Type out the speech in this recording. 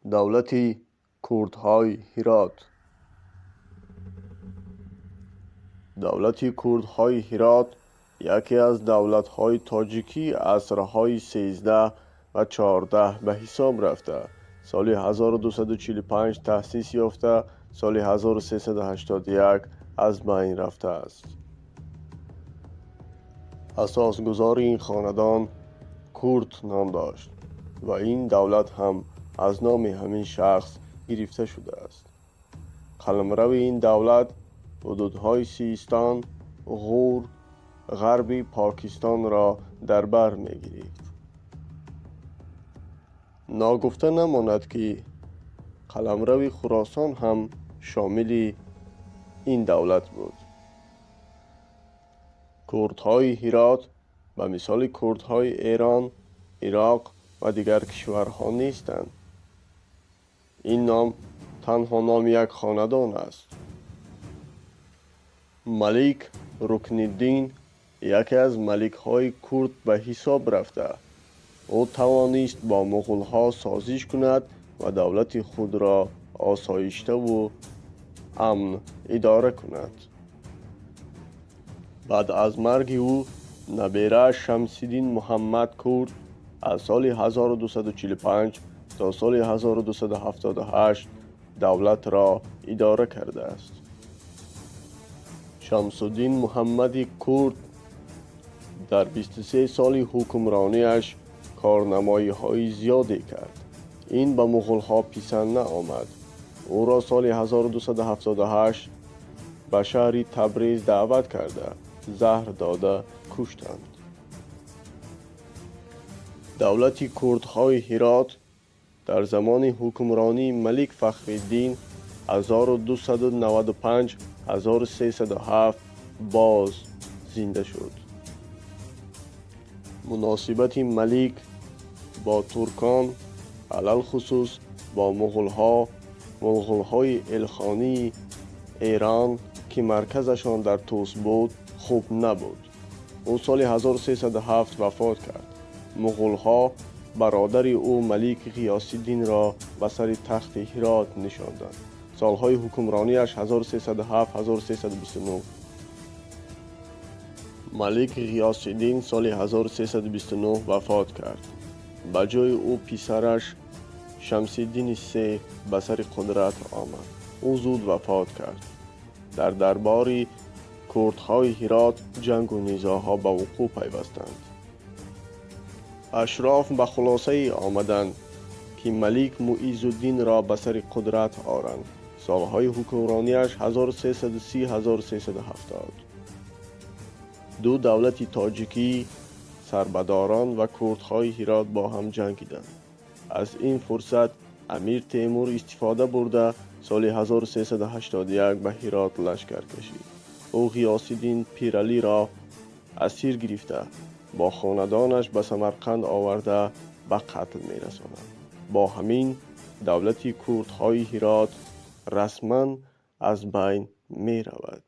Давлати курдҳои Ҳирот. Давлати курдҳои Ҳирот яке аз давлатҳои тоҷикии асрҳои 13 ва 14 ба ҳисоб рафта, соли 1245 таъсис ёфта, соли 1381 аз байн рафтааст. Асосгузори ин хонадон Курд ном дошт ва ин давлат ҳам аз номи ҳамин шахс гирифта шудааст. Қаламрави ин давлат ҳудудҳои Систон, Ғур, ғарби Покистонро дар бар мегирифт. Ногуфта намонад, ки қаламрави Хуросон ҳам шомили ин давлат буд. Курдҳои Ҳирот ба мисоли курдҳои Эрон, Ироқ ва дигар кишварҳо нестанд. Ин ном танҳо номи як хонадон аст. Малик Рукниддин яке аз маликҳои курд ба ҳисоб рафта, ӯ тавонист бо муғулҳо созиш кунад ва давлати худро осоиштаву амн идора кунад. Баъд аз марги ӯ наберааш Шамсиддин Муҳаммад Курд аз соли 1245 то соли 1278 давлатро идора кардааст. Шамсуддин Муҳаммади Курд дар 23 соли ҳукмронияш корнамоиҳои зиёде кард. Ин ба муғулҳо писанд наомад. Ӯро соли 1278 ба шаҳри Табриз даъват карда, заҳр дода куштанд. Давлати курдҳои Ҳирот дар замони ҳукмронии малик Фахриддин 1295-1307 боз зинда шуд. Муносибати малик бо туркон, алалхусус бо муғулҳо, муғулҳои элхонии Эрон, ки марказашон дар Тӯс буд, хуб набуд. Ӯ соли 1307 вафот кард. Муғулҳо бародари ӯ малик Ғиёсиддинро ба сари тахти Ҳирот нишонданд. Солҳои ҳукмронияш 1307-1329. Малик Ғиёсиддин соли 1329 вафот кард. Ба ҷои ӯ писараш Шамсиддини Се ба сари қудрат омад. Ӯ зуд вафот кард. Дар дарбори курдҳои Ҳирот ҷангу низоъҳо ба вуқӯъ пайвастанд. Ашроф ба хулосае омаданд, ки малик Муиззуддинро ба сари қудрат оранд. Солҳои ҳукмронияш 1330-1370. Ду давлати тоҷикӣ, Сарбадорон ва курдҳои Ҳирот, бо ҳам ҷангиданд. Аз ин фурсат Амир Темур истифода бурда, соли 1381 ба Ҳирот лашкар кашид. Ӯ Ғиёсиддин Пиралиро асир гирифта, бо хонадонаш ба Самарқанд оварда, ба қатл мерасонад. Бо ҳамин давлати курдҳои Ҳирот расман аз байн меравад.